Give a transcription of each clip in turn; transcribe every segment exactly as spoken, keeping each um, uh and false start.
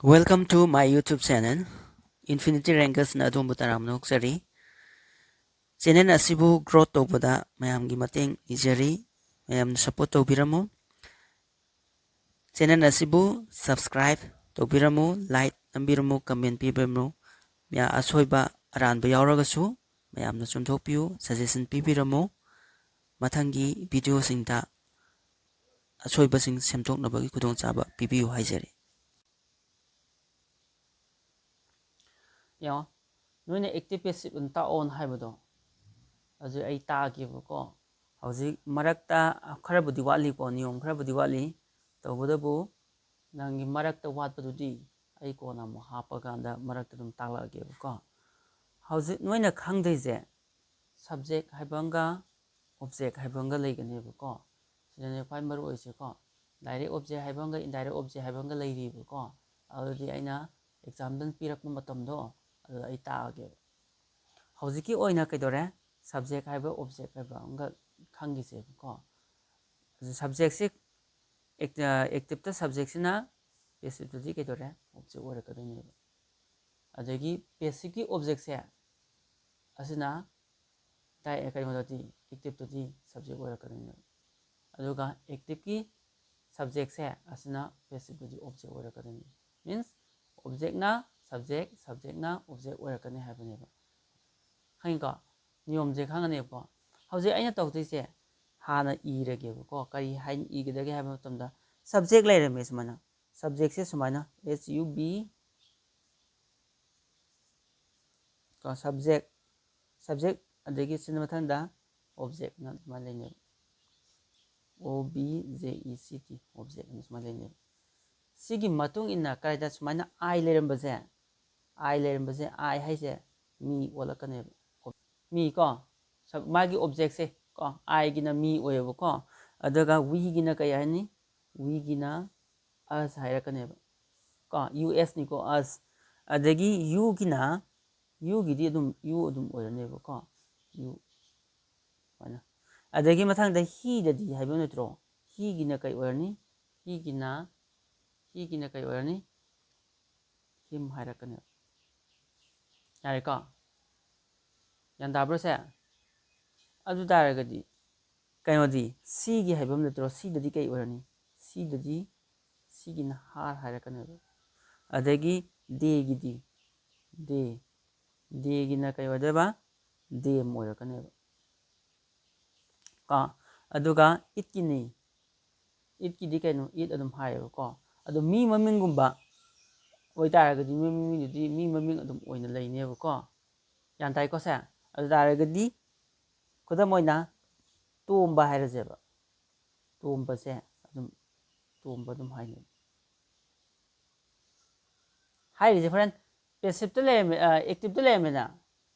Welcome to my YouTube channel. Infinity Rangersꯅ ꯑꯗꯣꯝꯕꯨ ꯇꯔꯥꯝꯅ ꯑꯣꯛꯆꯔꯤ꯫ Channel ꯑꯁꯤꯕꯨ growth ꯇꯧꯕꯗ ꯃꯌꯥꯝꯒꯤ ꯃꯇꯦꯡ ꯅꯤꯖꯔꯤ꯫ ꯃꯌꯥꯝꯅ support ꯇꯧꯕꯤꯔꯝꯃꯨ꯫ Channel ꯑꯁꯤꯕꯨ subscribe ꯇꯧꯕꯤꯔꯝꯃꯨ, like ꯅꯝꯕꯤꯔꯝꯃꯨ, comment ꯄꯤꯕꯤꯔꯝꯃꯨ꯫ ꯃꯌꯥ-, ꯑꯁꯣꯏꯕ ꯑꯔꯥꯟꯕ ꯌꯥꯎꯔꯒꯁꯨ ꯃꯌꯥꯝꯅ ꯆꯨꯝꯊꯣꯛꯄꯤꯌꯨ, suggestion ꯄꯤꯕꯤꯔꯝꯃꯨ꯫ ꯃꯊꯪꯒꯤ videoꯁꯤꯡꯗ ꯑꯁꯣꯏꯕꯁꯤꯡ ꯁꯦꯝꯗꯣꯛꯅꯕꯒꯤ ꯈꯨꯗꯣꯡꯆꯥꯕ ꯄꯤꯕꯤꯌꯨ ꯍꯥꯏꯖꯔꯤ꯫ ꯌꯦꯡꯉꯣ, ꯅꯣꯏꯅ active passive ꯑꯅ ꯇꯥꯛꯑꯣꯅ ꯍꯥꯏꯕꯗꯣ, ꯍꯧꯖꯤꯛ ꯑꯩ ꯇꯥꯛꯑꯒꯦꯕꯀꯣ꯫ ꯍꯧꯖꯤꯛ ꯃꯔꯛꯇ ꯈꯔꯕꯨꯗꯤ ꯋꯥꯠꯂꯤꯀꯣ, ꯅꯤꯌꯣꯝ ꯈꯔꯕꯨꯗꯤ ꯋꯥꯠꯂꯤ꯫ ꯇꯧꯕꯇꯕꯨ ꯅꯪꯒꯤ ꯃꯔꯛꯇ ꯋꯥꯠꯄꯗꯨꯗꯤ ꯑꯩ ꯀꯣꯟꯅ ꯑꯃꯨꯛ ꯍꯥꯞꯄꯀꯥꯟꯗ ꯃꯔꯛꯇ ꯑꯗꯨꯝ ꯇꯥꯛꯂꯛꯑꯒꯦꯕꯀꯣ꯫ ꯍꯧꯖꯤꯛ ꯅꯣꯏꯅ ꯈꯪꯗꯣꯏꯁꯦ subject ꯍꯥꯏꯕ ꯑꯃꯒ object ꯍꯥꯏꯕ ꯑꯃꯒ ꯂꯩꯒꯅꯦꯕꯀꯣ꯫ ꯁꯤꯗꯅꯦ ꯈ꯭ꯋꯥꯏ ꯃꯔꯨ ꯑꯣꯏꯁꯦꯀꯣ꯫ Direct object ꯍꯥꯏꯕ ꯑꯃꯒ indirect object ꯍꯥꯏꯕ ꯑꯃꯒ ꯂꯩꯔꯤꯕꯀꯣ꯫ ꯑꯗꯨꯗꯤ ꯑꯩꯅ example ꯄꯤꯔꯛꯄ ꯃꯇꯝꯗꯣ ꯑꯗꯨꯗ ꯑꯩ ꯇꯥꯛꯑꯒꯦꯕ꯫ ꯍꯧꯖꯤꯛꯀꯤ ꯑꯣꯏꯅ ꯀꯩꯗꯧꯔꯦ? Subject ꯍꯥꯏꯕ object ꯍꯥꯏꯕ ꯑꯃꯒ ꯈꯪꯈꯤꯁꯦꯕꯀꯣ꯫ ꯑꯗꯨ subjectꯁꯦ act-, activeꯇ subjectꯁꯤꯅ passiveꯇꯗꯤ ꯀꯩꯗꯧꯔꯦ? Object ꯑꯣꯏꯔꯛꯀꯗꯣꯏꯅꯦꯕ꯫ ꯑꯗꯒꯤ passiveꯀꯤ objectꯁꯦ ꯑꯁꯤꯅ ꯗꯥꯏ-, ꯀꯩꯅꯣꯗꯗꯤ, activeꯇꯗꯤ subject ꯑꯣꯏꯔꯛꯀꯗꯣꯏꯅꯦꯕ꯫ ꯑꯗꯨꯒ activeꯀꯤ subjectꯁꯦ ꯑꯁꯤꯅ passiveꯇꯗꯤ object ꯑꯣꯏꯔꯛꯀꯗꯣꯏꯅꯤ꯫ Means objectꯅ subject, subjectꯅ object ꯑꯣꯏꯔꯛꯀꯅꯤ ꯍꯥꯏꯕꯅꯦꯕ꯫ ꯈꯪꯉꯤꯀꯣ? ꯅꯤꯌꯣꯝꯁꯦ ꯈꯪꯉꯅꯦꯕꯀꯣ꯫ ꯍꯧꯖꯤꯛ ꯑꯩꯅ ꯇꯧꯗꯣꯏꯁꯦ ꯍꯥꯟꯅ ꯏꯔꯒꯦꯕꯀꯣ꯫ ꯀꯔꯤ ꯍꯥꯏꯅ ꯏꯒꯗꯒꯦ ꯍꯥꯏꯕ ꯃꯇꯝꯗ subject ꯂꯩꯔꯝꯃꯦ ꯁꯨꯃꯥꯏꯅ꯫ Subjectꯁꯦ ꯁꯨꯃꯥꯏꯅ S U B ꯀꯣ, subject, subject, ꯑꯗꯒꯤ ꯁꯤꯅ ꯃꯊꯪꯗ objectꯅ ꯑꯗꯨꯃꯥꯏꯅ ꯂꯩꯅꯦꯕ꯫ O B J E C T, object ꯑꯅ ꯁꯨꯃꯥꯏꯅ ꯂꯩꯅꯦꯕ꯫ ꯁꯤꯒꯤ ꯃꯇꯨꯡ ꯏꯟꯅ ꯀꯗꯥꯏꯗ ꯁꯨꯃꯥꯏꯅ I ꯂꯩꯔꯝꯕꯁꯦ, I ꯂꯩꯔꯝꯕꯁꯦ, I ꯍꯥꯏꯁꯦ ꯃꯤ ꯑꯣꯜꯂꯛꯀꯅꯦꯕ꯫ ꯃꯤ ꯀꯣ, ꯁ-, ꯃꯥꯒꯤ objectꯁꯦ ꯀꯣ, Iꯒꯤꯅ ꯃꯤ ꯑꯣꯏꯌꯦꯕꯀꯣ, ꯑꯗꯨꯒ weꯒꯤꯅ ꯀꯩ ꯍꯥꯏꯅꯤ? Weꯒꯤꯅ us ꯍꯥꯏꯔꯛꯀꯅꯦꯕ ꯀꯣ, U S ꯅꯤꯀꯣ, us꯫ ꯑꯗꯒꯤ youꯒꯤꯅ, youꯒꯤꯗꯤ ꯑꯗꯨꯝ you ꯑꯗꯨꯝ ꯑꯣꯏꯔꯅꯦꯕꯀꯣ, you ꯁꯨꯃꯥꯏꯅ꯫ ꯑꯗꯒꯤ ꯃꯊꯪꯗ heꯗꯗꯤ ꯍꯥꯏꯕ ꯅꯠꯇ꯭ꯔꯣ? Heꯒꯤꯅ ꯀꯩ ꯑꯣꯏꯔꯅꯤ? Heꯒꯤꯅ, heꯒꯤꯅ ꯀꯩ ꯑꯣꯏꯔꯅꯤ? Him ꯍꯥꯏꯔꯛꯀꯅꯦꯕ꯫ ꯌꯥꯔꯦꯀꯣ? ꯒ꯭ꯌꯥꯟ ꯇꯥꯕ꯭ꯔꯣ ꯁꯦ? ꯑꯗꯨ ꯇꯥꯔꯒꯗꯤ ꯀꯩꯅꯣꯗꯤ, ꯁꯤꯒꯤ ꯍꯥꯏꯕ ꯑꯃ ꯅꯠꯇ꯭ꯔꯣ? ꯁꯤꯗꯗꯤ ꯀꯩ ꯑꯣꯏꯔꯅꯤ? ꯁꯤꯗꯗꯤ, ꯁꯤꯒꯤꯅ ꯍꯥꯔ ꯍꯥꯏꯔꯛꯀꯅꯦꯕ꯫ ꯑꯗꯒꯤ ꯗꯦꯒꯤꯗꯤ, ꯗꯦ, ꯗꯦꯒꯤꯅ ꯀꯩ ꯑꯣꯏꯗꯣꯏꯕ? ꯗꯦꯝ ꯑꯣꯏꯔꯛꯀꯅꯦꯕ꯫ ꯀꯣ, ꯑꯗꯨꯒ ꯏꯠꯀꯤꯅꯤ꯫ ꯏꯠꯀꯤꯗꯤ ꯀꯩꯅꯣ? ꯏꯠ ꯑꯗꯨꯝ ꯍꯥꯏꯌꯦꯕꯀꯣ꯫ ꯑꯗꯣ ꯃꯤ ꯃꯃꯤꯡꯒꯨꯝꯕ ꯑꯣꯏꯇꯥꯔꯒꯗꯤ ꯃꯤ ꯃꯃꯤꯡꯗꯨꯗꯤ ꯃꯤ ꯃꯃꯤꯡ ꯑꯗꯨꯝ ꯑꯣꯏꯅ ꯂꯩꯅꯦꯕꯀꯣ꯫ ꯒ꯭ꯌꯥꯟ ꯇꯥꯏꯀꯣ ꯁꯦ? ꯑꯗꯨ ꯇꯥꯔꯒꯗꯤ ꯈꯨꯗꯝ ꯑꯣꯏꯅ ꯇꯣꯝꯕ ꯍꯥꯏꯔꯁꯦꯕ꯫ ꯇꯣꯝꯕꯁꯦ ꯑꯗꯨꯝ ꯇꯣꯝꯕ ꯑꯗꯨꯝ ꯍꯥꯏꯅꯩ꯫ ꯍꯥꯏꯔꯤꯁꯦ ꯍꯣꯔꯦꯟ ꯄꯦꯁꯤꯞꯇ ꯂꯩꯔꯝꯃꯦ, ꯑꯦꯛꯇꯤꯞꯇ ꯂꯩꯔꯝꯃꯦꯗꯅ,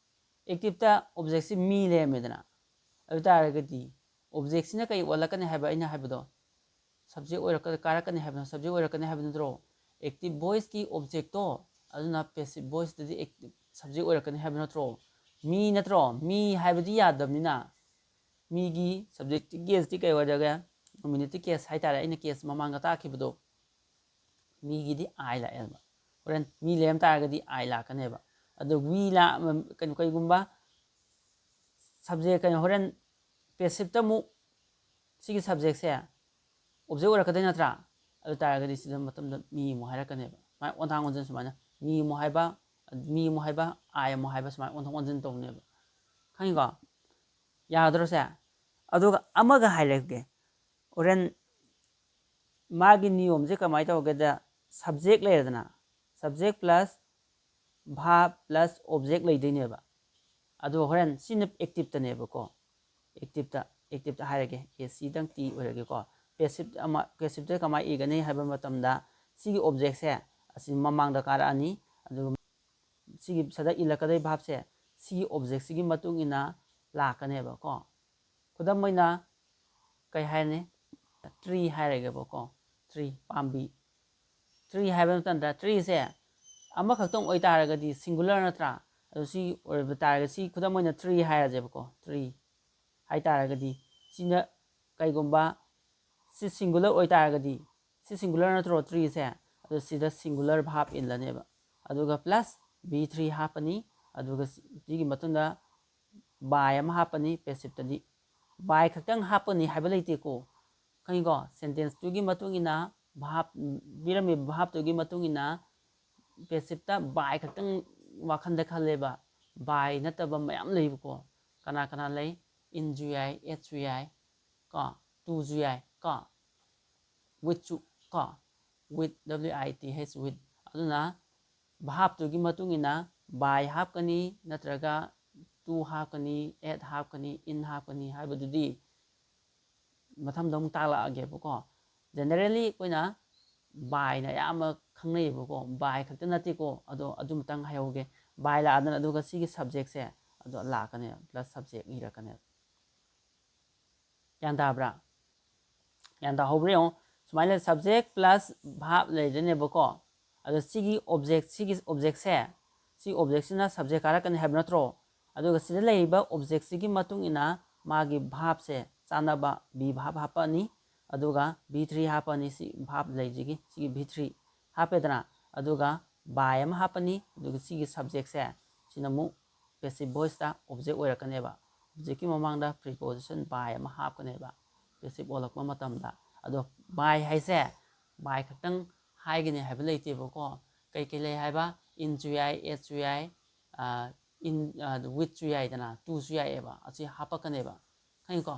ꯑꯦꯛꯇꯤꯞꯇ ꯑꯣꯞꯖꯦꯛꯁꯤ ꯃꯤ ꯂꯩꯔꯝꯃꯦꯗꯅ, ꯑꯗꯨ ꯇꯥꯔꯒꯗꯤ ꯑꯣꯞꯖꯦꯛꯁꯤꯅ ꯀꯩ ꯑꯣꯜꯂꯛꯀꯅꯤ ꯍꯥꯏꯕ ꯑꯩꯅ ꯍꯥꯏꯕꯗꯣ? ꯁꯕꯖꯦꯛ ꯑꯣꯏꯔꯛꯀ-, ꯀꯥꯔꯛꯀꯅꯤ ꯍꯥꯏꯕꯅꯣ? ꯁꯕꯖꯦꯛ ꯑꯣꯏꯔꯛꯀꯅꯤ ꯍꯥꯏꯕ ꯅꯠꯇ꯭ꯔꯣ? ꯑꯦꯛꯇꯤꯞ ꯚꯣꯏꯁꯀꯤ ꯑꯣꯞꯖꯦꯛꯇꯣ, ꯑꯗꯨꯅ ꯄꯦꯁꯤꯞ ꯚꯣꯏꯁꯇꯗꯤ ꯑꯦꯛꯇꯤꯞ ꯁꯕꯖꯦꯛ ꯑꯣꯏꯔꯛꯀꯅꯤ ꯍꯥꯏꯕ ꯅꯠꯇ꯭ꯔꯣ? ꯃꯤ ꯅꯠꯇ꯭ꯔꯣ? ꯃꯤ ꯍꯥꯏꯕꯗꯤ ꯌꯥꯗꯕꯅꯤꯅ, ꯃꯤꯒꯤ ꯁꯕꯖꯦꯛꯇꯤꯞ ꯀꯦꯁꯇꯤ ꯀꯩ ꯑꯣꯏꯔꯒꯦ? ꯅꯣꯃꯤꯅꯦꯇꯤꯞ ꯀꯦꯁ ꯍꯥꯏꯇꯥꯔꯦ, ꯑꯩꯅ ꯀꯦꯁ ꯃꯃꯥꯡꯗ ꯇꯥꯛꯈꯤꯕꯗꯣ꯫ ꯃꯤꯒꯤꯗꯤ ꯑꯥꯏ ꯂꯥꯛꯑꯦꯕ꯫ ꯍꯣꯔꯦꯟ ꯃꯤ ꯂꯩꯔꯝ ꯇꯥꯔꯒꯗꯤ ꯑꯥꯏ ꯂꯥꯛꯀꯅꯦꯕ꯫ ꯑꯗꯣ ꯋꯤ ꯂꯥꯛ-, ꯀꯩꯅꯣ, ꯀꯩꯒꯨꯝꯕ ꯁꯕꯖꯦꯛ, ꯀꯩꯅꯣ, ꯍꯣꯔꯦꯟ ꯄꯦꯁꯤꯞꯇ ꯑꯃꯨꯛ ꯁꯤꯒꯤ ꯁꯕꯖꯦꯛꯁꯦ ꯑꯣꯞꯖꯦꯛ ꯑꯣꯏꯔꯛꯀꯗꯣꯏ ꯅꯠꯇ꯭ꯔꯥ? ꯑꯗꯨ ꯇꯥꯔꯒꯗꯤ ꯁꯤꯗ ꯃꯇꯝꯗ ꯃꯤ ꯑꯃꯨꯛ ꯍꯥꯏꯔꯛꯀꯅꯦꯕ꯫ ꯁꯨꯃꯥꯏꯅ ꯑꯣꯟꯊꯥꯡ ꯑꯣꯟꯁꯤꯟ ꯁꯨꯃꯥꯏꯅ ꯃꯤ ꯑꯃꯨꯛ ꯍꯥꯏꯕ, ꯃꯤ ꯑꯃꯨꯛ ꯍꯥꯏꯕ, ꯑꯥꯏ ꯑꯃꯨꯛ ꯍꯥꯏꯕ, ꯁꯨꯃꯥꯏꯅ ꯑꯣꯟꯊꯥꯡ ꯑꯣꯟꯁꯤꯟ ꯇꯧꯅꯦꯕ꯫ ꯈꯪꯉꯤꯀꯣ? ꯌꯥꯗ꯭ꯔꯣ ꯁꯦ? ꯑꯗꯨꯒ ꯑꯃꯒ ꯍꯥꯏꯔꯛꯀꯦ꯫ ꯍꯣꯔꯦꯟ ꯃꯥꯒꯤ ꯅꯤꯌꯣꯝꯁꯦ ꯀꯃꯥꯏꯅ ꯇꯧꯒꯦꯗ, ꯁꯕꯖꯦꯛ ꯂꯩꯔꯦꯗꯅ, subject plus verb plus object ꯂꯩꯗꯣꯏꯅꯦꯕ꯫ ꯑꯗꯣ ꯍꯣꯔꯦꯟ ꯁꯤꯅ ꯑꯦꯛꯇꯤꯞꯇꯅꯦꯕꯀꯣ, ꯑꯦꯛꯇꯤꯞꯇ, ꯑꯦꯛꯇꯤꯞꯇ ꯍꯥꯏꯔꯒꯦ, ꯑꯦ ꯁꯤꯗꯪ ꯇꯤ ꯑꯣꯏꯔꯒꯦꯀꯣ꯫ ꯄꯦꯁꯤꯞ ꯑꯃ, ꯄꯦꯁꯤꯞꯇ ꯀꯃꯥꯏꯅ ꯏꯒꯅꯤ ꯍꯥꯏꯕ ꯃꯇꯝꯗ, ꯁꯤꯒꯤ ꯑꯣꯞꯖꯦꯛꯁꯦ ꯑꯁꯤ ꯃꯃꯥꯡꯗ ꯀꯥꯔꯛꯑꯅꯤ, ꯑꯗꯨꯒ ꯁꯤꯒꯤ ꯁꯤꯗ ꯏꯜꯂꯛꯀꯗꯣꯏ ꯚꯥꯔꯕꯁꯦ ꯁꯤꯒꯤ ꯑꯣꯞꯖꯦꯛꯁꯤꯒꯤ ꯃꯇꯨꯡ ꯏꯟꯅ ꯂꯥꯛꯀꯅꯦꯕꯀꯣ꯫ ꯈꯨꯗꯝ ꯑꯣꯏꯅ ꯀꯩ ꯍꯥꯏꯔꯅꯤ? ꯇ꯭ꯔꯤ ꯍꯥꯏꯔꯒꯦꯕꯀꯣ, ꯇ꯭ꯔꯤ, ꯄꯥꯝꯕꯤ꯫ ꯇ꯭ꯔꯤ ꯍꯥꯏꯕ ꯃꯇꯝꯗ ꯇ꯭ꯔꯤꯁꯦ ꯑꯃꯈꯛꯇꯪ ꯑꯣꯏꯇꯥꯔꯒꯗꯤ ꯁꯤꯡꯒꯨꯂꯔ ꯅꯠꯇ꯭ꯔꯥ? ꯑꯗꯨ ꯁꯤ ꯑꯣꯏꯕ ꯇꯥꯔꯒꯗꯤ ꯁꯤ ꯈꯨꯗꯝ ꯑꯣꯏꯅ ꯇ꯭ꯔꯤ ꯍꯥꯏꯔꯁꯦꯕꯀꯣ, ꯇ꯭ꯔꯤ ꯍꯥꯏꯇꯥꯔꯒꯗꯤ ꯁꯤꯅ ꯀꯩꯒꯨꯝꯕ ꯁꯤ ꯁꯤꯡꯒꯨꯂꯔ ꯑꯣꯏꯇꯥꯔꯒꯗꯤ, ꯁꯤ ꯁꯤꯡꯒꯨꯂꯔ ꯅꯠꯇ꯭ꯔꯣ ꯇ꯭ꯔꯤꯁꯦ? ꯑꯗꯨ ꯁꯤꯗ ꯁꯤꯡꯒꯨꯂꯔ ꯚꯥꯔꯕ ꯏꯜꯂꯅꯦꯕ꯫ ꯑꯗꯨꯒ plus V three ꯍꯥꯞꯄꯅꯤ꯫ ꯑꯗꯨꯒ ꯁꯤꯒꯤ ꯃꯇꯨꯡꯗ by ꯑꯃ ꯍꯥꯞꯄꯅꯤ꯫ Passiveꯇꯗꯤ by ꯈꯛꯇꯪ ꯍꯥꯞꯄꯅꯤ ꯍꯥꯏꯕ ꯂꯩꯇꯦꯀꯣ꯫ ꯈꯪꯉꯤꯀꯣ? Sentenceꯇꯨꯒꯤ ꯃꯇꯨꯡ ꯏꯟꯅ verb, ꯄꯤꯔꯝꯃꯤꯕ verbꯇꯨꯒꯤ ꯃꯇꯨꯡ ꯏꯟꯅ passiveꯇ by ꯈꯛꯇꯪ ꯋꯥꯈꯜꯗ ꯈꯜꯂꯦꯕ꯫ By ꯅꯠꯇꯕ ꯃꯌꯥꯝ ꯂꯩꯕꯀꯣ꯫ ꯀꯅꯥ ꯀꯅꯥ ꯂꯩ? Inꯁꯨ ꯌꯥꯏ, atꯁꯨ ꯌꯥꯏ, ꯀꯣ, toꯁꯨ ꯌꯥꯏ, ꯀꯣ, withꯁꯨ, ꯀꯣ, with, W I T H, with꯫ ꯑꯗꯨꯅ verbꯇꯨꯒꯤ ꯃꯇꯨꯡ ꯏꯟꯅ by ꯍꯥꯞꯀꯅꯤ, ꯅꯠꯇ꯭ꯔꯒ to ꯍꯥꯞꯀꯅꯤ, at ꯍꯥꯞꯀꯅꯤ, in ꯍꯥꯞꯀꯅꯤ ꯍꯥꯏꯕꯗꯨꯗꯤ ꯃꯊꯪꯗ ꯑꯃꯨꯛ ꯇꯥꯛꯂꯛꯑꯒꯦꯕꯀꯣ꯫ Generally ꯑꯩꯈꯣꯏꯅ byꯅ ꯑꯌꯥꯝꯕ ꯈꯪꯅꯩꯌꯦꯕꯀꯣ, by ꯈꯛꯇ ꯅꯠꯇꯦꯀꯣ꯫ ꯑꯗꯣ ꯑꯗꯨꯃꯇꯪ ꯍꯥꯏꯍꯧꯒꯦ꯫ By ꯂꯥꯛꯑꯗꯅ ꯑꯗꯨꯒ ꯁꯤꯒꯤ subjectꯁꯦ ꯑꯗꯣ ꯂꯥꯛꯀꯅꯦꯕ, plus subject ꯏꯔꯛꯀꯅꯦꯕ꯫ ꯒ꯭ꯌꯥꯟ ꯇꯥꯕ꯭ꯔꯥ? ꯒ꯭ꯌꯥꯟ ꯇꯥꯍꯧꯕ꯭ꯔꯥ ꯌꯦꯡꯉꯣ꯫ ꯁꯨꯃꯥꯏꯅ subject plus verb ꯂꯩꯗꯣꯏꯅꯦꯕꯀꯣ꯫ ꯑꯗꯣ ꯁꯤꯒꯤ object, ꯁꯤꯒꯤ objectꯁꯦ, ꯁꯤ objectꯁꯤꯅ subject ꯀꯥꯔꯛꯀꯅꯤ ꯍꯥꯏꯕ ꯅꯠꯇ꯭ꯔꯣ? ꯑꯗꯨꯒ ꯁꯤꯗ ꯂꯩꯔꯤꯕ objectꯁꯤꯒꯤ ꯃꯇꯨꯡ ꯏꯟꯅ ꯃꯥꯒꯤ verbꯁꯦ ꯆꯥꯟꯅꯕ be verb ꯍꯥꯞꯄꯛꯑꯅꯤ꯫ ꯑꯗꯨꯒ V three ꯍꯥꯞꯄꯛꯑꯅꯤ, ꯁꯤ verb ꯂꯩꯁꯤꯒꯤ, ꯁꯤꯒꯤ V three ꯍꯥꯞꯄꯦꯗꯅ꯫ ꯑꯗꯨꯒ by ꯑꯃ ꯍꯥꯞꯄꯅꯤ꯫ ꯑꯗꯨꯒ ꯁꯤꯒꯤ subjectꯁꯦ, ꯁꯤꯅ ꯑꯃꯨꯛ passive voiceꯇ object ꯑꯣꯏꯔꯛꯀꯅꯦꯕ꯫ Objectꯀꯤ ꯃꯃꯥꯡꯗ preposition by ꯑꯃ ꯍꯥꯞꯀꯅꯦꯕ, passive ꯑꯣꯜꯂꯛꯄ ꯃꯇꯝꯗ꯫ ꯑꯗꯣ by ꯍꯥꯏꯁꯦ by ꯈꯛꯇꯪ ꯍꯥꯏꯒꯅꯤ ꯍꯥꯏꯕ ꯂꯩꯇꯦꯕꯀꯣ꯫ ꯀꯩꯀꯩ ꯂꯩ ꯍꯥꯏꯕ? Inꯁꯨ ꯌꯥꯏ, atꯁꯨ ꯌꯥꯏ, ꯑ, in, ꯑ, withꯁꯨ ꯌꯥꯏꯗꯅ, toꯁꯨ ꯌꯥꯏꯑꯕ꯫ ꯑꯁꯤ ꯍꯥꯞꯄꯛꯀꯅꯦꯕ꯫ ꯈꯪꯉꯤꯀꯣ?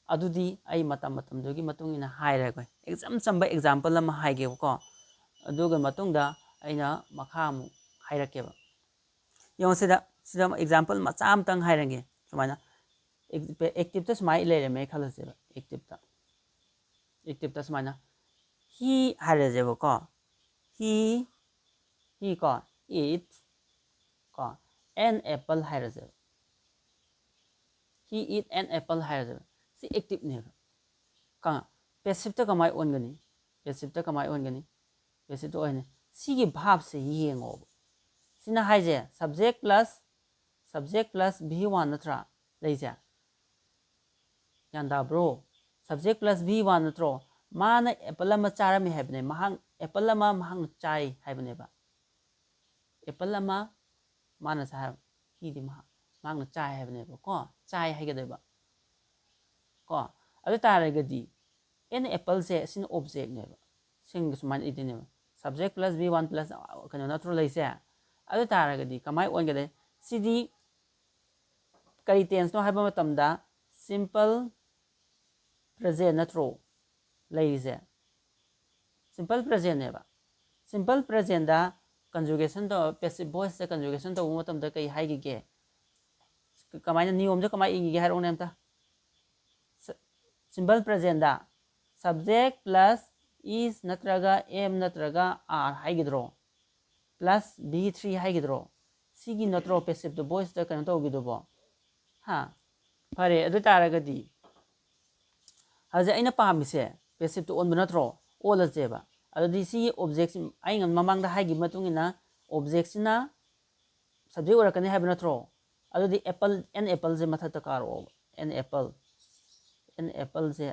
ꯑꯗꯨꯗꯤ ꯑꯩ ꯃꯇꯝ ꯃꯇꯝꯗꯨꯒꯤ ꯃꯇꯨꯡ ꯏꯟꯅ ꯍꯥꯏꯔꯒꯦ꯫ ꯏꯆꯝ ꯆꯝꯕ example ꯑꯃ ꯍꯥꯏꯒꯦꯕꯀꯣ꯫ ꯑꯗꯨꯒ ꯃꯇꯨꯡꯗ ꯑꯩꯅ ꯃꯈꯥ ꯑꯃꯨꯛ ꯍꯥꯏꯔꯛꯀꯦꯕ꯫ ꯌꯦꯡꯉꯣ ꯁꯤꯗ, ꯁꯤꯗ example ꯃꯆꯥ ꯑꯃꯇꯪ ꯍꯥꯏꯔꯒꯦ꯫ ꯁꯨꯃꯥꯏꯅ activeꯇ ꯁꯨꯃꯥꯏꯅ ꯂꯩꯔꯝꯃꯦ ꯈꯜꯂꯁꯦꯕ꯫ Activeꯇ, activeꯇ ꯁꯨꯃꯥꯏꯅ he ꯍꯥꯏꯔꯁꯦꯕꯀꯣ꯫ He, he ꯀꯣ, eats ꯀꯣ, an apple ꯍꯥꯏꯔꯁꯦꯕ꯫ He eat an apple ꯍꯥꯏꯔꯁꯦꯕ꯫ ꯁꯤ activeꯅꯦꯕ꯫ ꯀ-, passiveꯇ ꯀꯃꯥꯏ ꯑꯣꯟꯒꯅꯤ? Passiveꯇ ꯀꯃꯥꯏ ꯑꯣꯟꯒꯅꯤ? Passiveꯇ ꯑꯣꯏꯅꯤ꯫ ꯁꯤꯒꯤ verbꯁꯦ ꯌꯦꯡꯉꯣꯕ꯫ ꯁꯤꯅ ꯍꯥꯏꯁꯦ subject plus, subject plus V one ꯅꯠꯇ꯭ꯔꯥ ꯂꯩꯁꯦ? ꯒ꯭ꯌꯥꯟ ꯇꯥꯕ꯭ꯔꯣ? Subject plus V one ꯅꯠꯇ꯭ꯔꯣ? ꯃꯥꯅ apple ꯑꯃ ꯆꯥꯔꯝꯃꯦ ꯍꯥꯏꯕꯅꯦ꯫ ꯃꯍꯥꯛ apple ꯑꯃ ꯃꯍꯥꯛꯅ ꯆꯥꯏ ꯍꯥꯏꯕꯅꯦꯕ꯫ ꯑꯦꯄꯜ ꯑꯃ ꯃꯥꯅ ꯆꯥꯏ ꯍꯥꯏꯕ꯫ Heꯗꯤ ꯃꯍꯥꯛ, ꯃꯍꯥꯛꯅ ꯆꯥꯏ ꯍꯥꯏꯕꯅꯦꯕ ꯀꯣ, ꯆꯥꯏ ꯍꯥꯏꯒꯗꯣꯏꯕ ꯀꯣ꯫ ꯑꯗꯨ ꯇꯥꯔꯒꯗꯤ an appleꯁꯦ ꯑꯁꯤꯅ objectꯅꯦꯕ꯫ ꯁꯤꯡꯒ ꯁꯨꯃꯥꯏꯅ ꯏꯗꯣꯏꯅꯦꯕ꯫ Subject plus be one plus ꯀꯩꯅꯣ ꯅꯠꯇ꯭ꯔꯣ ꯂꯩꯁꯦ? ꯑꯗꯨ ꯇꯥꯔꯒꯗꯤ ꯀꯃꯥꯏꯅ ꯑꯣꯟꯒꯗꯦ? ꯁꯤꯗꯤ ꯀꯔꯤ tenseꯅꯣ ꯍꯥꯏꯕ ꯃꯇꯝꯗ simple present ꯅꯠꯇ꯭ꯔꯣ ꯂꯩꯔꯤꯁꯦ? Simple presentꯅꯦꯕ꯫ Simple presentꯇ conjugation ꯇꯧ, passive voiceꯇ conjugation ꯇꯧꯕ ꯃꯇꯝꯗ ꯀꯩ ꯍꯥꯏꯈꯤꯒꯦ? ꯀꯃꯥꯏꯅ, ꯅꯤꯌꯣꯝꯁꯦ ꯀꯃꯥꯏꯅ ꯏꯈꯤꯒꯦ ꯍꯥꯏꯔꯛꯎꯅꯦ ꯑꯝꯇ꯫ Simple presentꯇ subject plus is ꯅꯠꯇ꯭ꯔꯒ am ꯅꯠꯇ꯭ꯔꯒ are ꯍꯥꯏꯒꯗ꯭ꯔꯣ? Plus be three ꯍꯥꯏꯒꯗ꯭ꯔꯣ? ꯁꯤꯒꯤ ꯅꯠꯇ꯭ꯔꯣ passiveꯇ voiceꯇ ꯀꯩꯅꯣ ꯇꯧꯈꯤꯗꯨꯕꯣ? ꯍꯥ? ꯐꯔꯦ, ꯑꯗꯨ ꯇꯥꯔꯒꯗꯤ ꯍꯧꯖꯤꯛ ꯑꯩꯅ ꯄꯥꯝꯃꯤꯁꯦ passiveꯇ ꯑꯣꯟꯕ ꯅꯠꯇ꯭ꯔꯣ? ꯑꯣꯜꯂꯁꯦꯕ꯫ ꯑꯗꯨꯗꯤ ꯁꯤꯒꯤ objectꯁꯤ ꯑꯩꯅ ꯃꯃꯥꯡꯗ ꯍꯥꯏꯈꯤꯕ ꯃꯇꯨꯡ ꯏꯟꯅ objectꯁꯤꯅ subject ꯑꯣꯏꯔꯛꯀꯅꯤ ꯍꯥꯏꯕ ꯅꯠꯇ꯭ꯔꯣ? ꯑꯗꯨꯗꯤ apple, an appleꯁꯦ ꯃꯊꯛꯇ ꯀꯥꯔꯛꯑꯣꯕ꯫ An apple, an appleꯁꯦ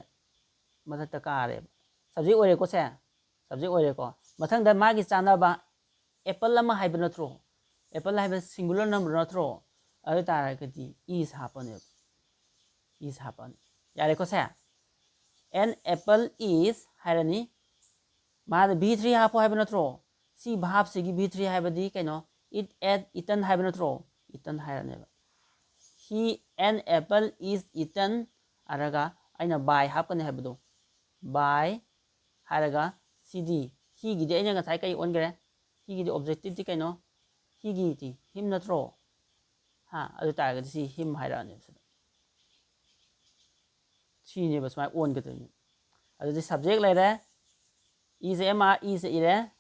ꯃꯊꯛꯇ ꯀꯥꯔꯦꯕ꯫ Subject ꯑꯣꯏꯔꯦꯀꯣ ꯁꯦ? Subject ꯑꯣꯏꯔꯦꯀꯣ꯫ ꯃꯊꯪꯗ ꯃꯥꯒꯤ ꯆꯥꯅꯕ apple ꯑꯃ ꯍꯥꯏꯕ ꯅꯠꯇ꯭ꯔꯣ? Apple ꯍꯥꯏꯕ singular number ꯅꯠꯇ꯭ꯔꯣ? ꯑꯗꯨ ꯇꯥꯔꯒꯗꯤ is ꯍꯥꯞꯄꯅꯦꯕ꯫ Is ꯍꯥꯞꯄꯅꯤ꯫ ꯌꯥꯔꯦꯀꯣ ꯁꯦ? An apple is ꯍꯥꯏꯔꯅꯤ꯫ ꯃꯥꯗ be three ꯍꯥꯞꯄꯣ ꯍꯥꯏꯕ ꯅꯠꯇ꯭ꯔꯣ? ꯁꯤ verbꯁꯤꯒꯤ be three ꯍꯥꯏꯕꯗꯤ ꯀꯩꯅꯣ? It, ate, eaten ꯍꯥꯏꯕ ꯅꯠꯇ꯭ꯔꯣ? Eaten ꯍꯥꯏꯔꯅꯦꯕ꯫ He, an apple is eaten ꯍꯥꯏꯔꯒ ꯑꯩꯅ by ꯍꯥꯞꯀꯅꯤ ꯍꯥꯏꯕꯗꯣ꯫ By ꯍꯥꯏꯔꯒ ꯁꯤꯗꯤ, heꯒꯤꯗꯤ ꯑꯩꯅ ꯉꯁꯥꯏ ꯀꯩ ꯑꯣꯟꯈ꯭ꯔꯦ? Heꯒꯤꯗꯤ objectiveꯇꯤ ꯀꯩꯅꯣ? Heꯒꯤꯗꯤ him ꯅꯠꯇ꯭ꯔꯣ? ꯍꯥ, ꯑꯗꯨ ꯇꯥꯔꯒꯗꯤ ꯁꯤ him ꯍꯥꯏꯔꯛꯑꯅꯦꯕ ꯁꯤꯗ꯫ ꯁꯤꯅꯦꯕ ꯁꯨꯃꯥꯏꯅ ꯑꯣꯟꯒꯗꯣꯏꯅꯦ꯫ ꯑꯗꯨꯗꯤ subject ꯂꯩꯔꯦ, is, am, are, is ꯏꯔꯦ,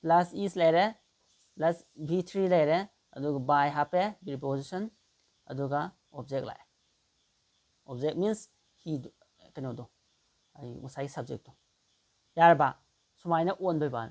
plus is ꯂꯩꯔꯦ, plus be three ꯂꯩꯔꯦ, ꯑꯗꯨꯒ by ꯍꯥꯞꯄꯦ, preposition, ꯑꯗꯨꯒ object ꯂꯥꯛꯑꯦ꯫ Object means he, ꯀꯩꯅꯣꯗꯣ, ꯑꯩ ꯉꯁꯥꯏꯒꯤ subjectꯇꯣ꯫ ꯌꯥꯔꯕ? ꯁꯨꯃꯥꯏꯅ ꯑꯣꯟꯗꯣꯏꯕ꯫